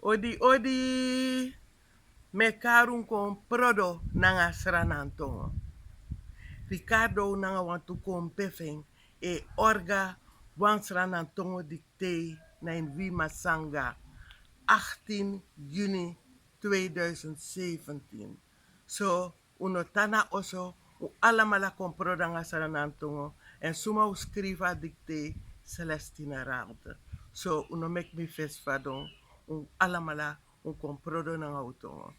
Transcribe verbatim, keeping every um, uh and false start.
Odi odi. Mi e kari un kon prodo nanga sranantongo. Ricardo nanga wantu kon pe fu en e orga wan sranantongo diktei na ini wi masanga, achttien juni tweeduizend zeventien. So un no tan na oso, un alamala kon prodo nanga sranantongo. Èn suma un skrifi a diktei, Celestina Rard. So un no meki mi fesi fadon, un alamala un kon prodo nanga un tongo.